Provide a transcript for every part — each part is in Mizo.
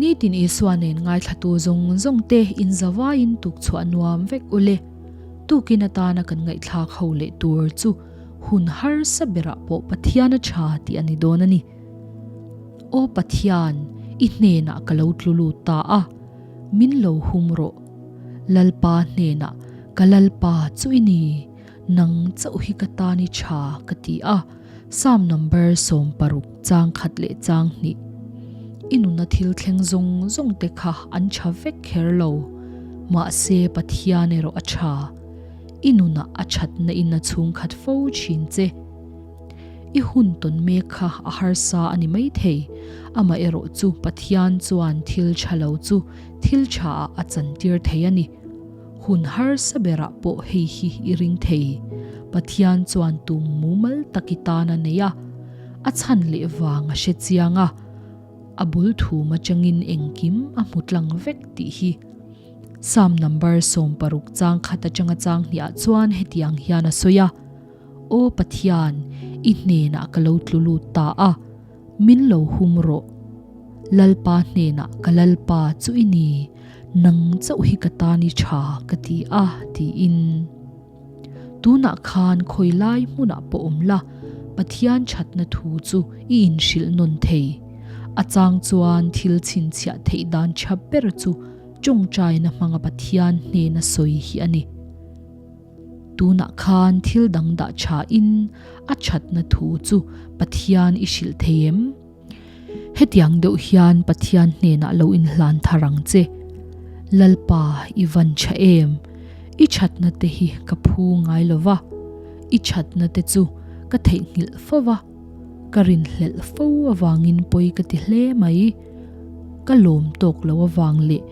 Nitin Isua nen ngaithlatu zawng zawng te in zavaiin tukchhuah nuam vek ule. Tukin atana kan ngaihthlak ho leh tur chu hun harsa berah pawh Pathian a tha tih a ni dawn a ni. Aw Pathian, i hnenah ka lo tlu lut ta a, min lo hum rawh. Lalpa hnenah ka Lalpa chu i ni, nang chauh hi ka tan i tha ka ti a, Psalm number 60 chang khat leh chang hnih. I nuna thil thleng zawng zawng te kha an tha vek kher lo, mahse Pathian erawh a tha. I nunah a thatna in a chhungkhat fo thin che. I hun tawn mek kha a harsa a ni maithei, amaherawh chu Pathian chuan thil tha lo chu thil tha ah a chantir thei a ni. Hun harsa berah pawh hei hi i ring thei. Pathian chuan tum mumal tak i tan a nei a, a chhan leh vang a hre chiang a, a bul thum atangin engkim a hmu tlang vek tih hi. Psalm number 60 chang khat atanga chang hniah chuan hetiang hian a sawi a. Aw Pathian, i hnenah ka lo tlu lut ta a, min lo hum rawh. Lalpa hnenah ka Lalpa chu i ni, nang chauh hi ka tan i tha ka ti a, tiin. Tunah khan khawi lai hmunah pawh awm la, Pathian thatna thu chu i inhrilh nawn thei. A chang chuan thil chhinchhiah theih dan tha ber chu tawngtaina hmanga Pathian hnena sawi hi a ni. Tunah khan thil dang dah tha in a thatna thu chu Pathian i hrilh thei em? Hetiang deuh hian Pathian hnenah lo inhlan thar ang che. Lalpa i van tha em? I thatna te hi ka phu ngai lo va, i thatna te chu ka theihnghilh fo va, ka rinhlelh fo avangin pawi ka ti hle mai. Ka lawm tawk lo avang leh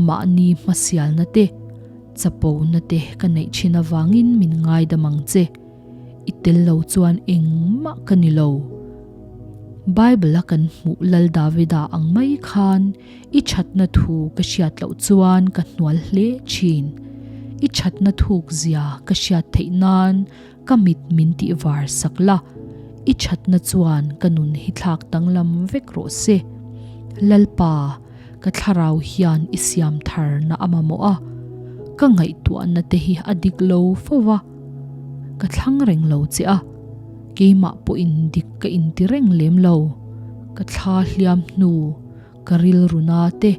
mahni hmasialna te, Chapona te ka neih thin avangin min ngaidam ang che. I tel lo chuan engmah ka ni lo. Bible a kan hmuh Lal Davida ang mai khan i thatna thu ka hriat loh chuan ka hnual hle thin. I thatna thuk zia ka hriat theih nan ka mit min tih var sak la. I thatna chuan ka nun hi thlak danglam vek rawh se. Lalpa. Ka thlarau hian i siam tharna a mamawh a, ka ngaihtuahna te hi a dik lo fo va, ka thlang reng lo che a, keimah pawhin dik ka inti reng lem lo, ka thla hliam hnu, ka rilru na te,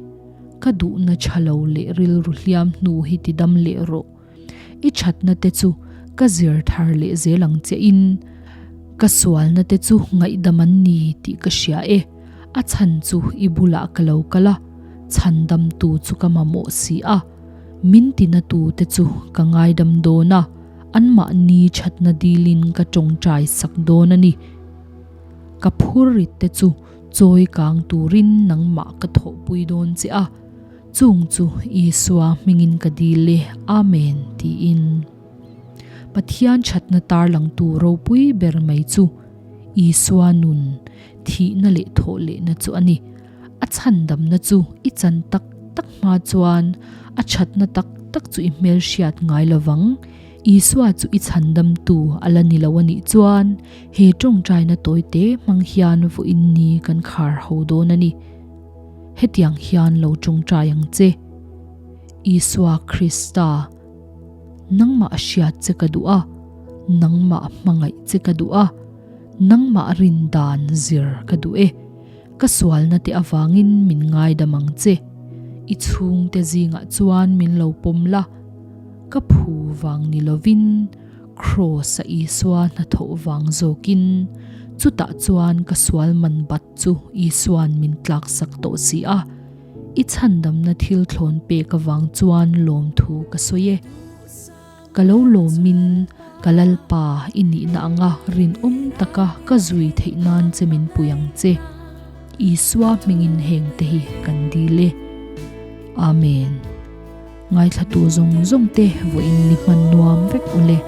ka duhna tha lo leh rilru hliam hnu hi ti dam leh rawh. I thatna te chu ka zir thar leh zel ang che in, ka sualna te chu ngaihdam an ni tih ka hria e, a chhan chu i bulah ka lo kal a, chhandamtu chu ka mamawh si a, min tinatu te chu ka ngaidam dawn a, anmahni thatna dilin ka tawngtai sak dawn a ni. Ka phurrit te chu chawi kang turin nangmah ka thawhpui dawn che a. Chung chu Isua hmingin ka dil e, Amen, tiin. Pathian thatna tarlangtu ropui ber mai chu Isua nun, thihna leh thawhlehna chu a ni. A chhandamna chu i chan tak tak hma chuan a thatna tak tak chu i hmelhriat ngai lovang. Isua chu i chhandamtu a la ni lo a nih chuan he tawngtaina tawite hmang hian vawiin ni kan khar ho dawn a ni. Hetiang hian lo tawngtai ang che. Isua Krista, nangmah hriat che ka duh a, nangmah hmangaih che ka duh a, nangmah rin dan zir ka duh e. Ka sualna te avangin min ngaidam ang che. I chhungte zingah chuan min lo pawm la. Ka phu vang ni lovin Kraws-a Isua hnathawh vang zawkin chutah chuan ka sual man bat chu Isua'n min tlaksak tawh si a, i chhandamna thil thlawn pek avang chuan lawmthu ka sawi e. Ka lo lawmin ka Lalpa i nihna anga rinawm taka ka zui theih nan che min pui ang che. Isua hmingin heng te hi kan dil e. Amen. Ngaithlatu zawng zawng te vawiin ni hman nuam vek ule.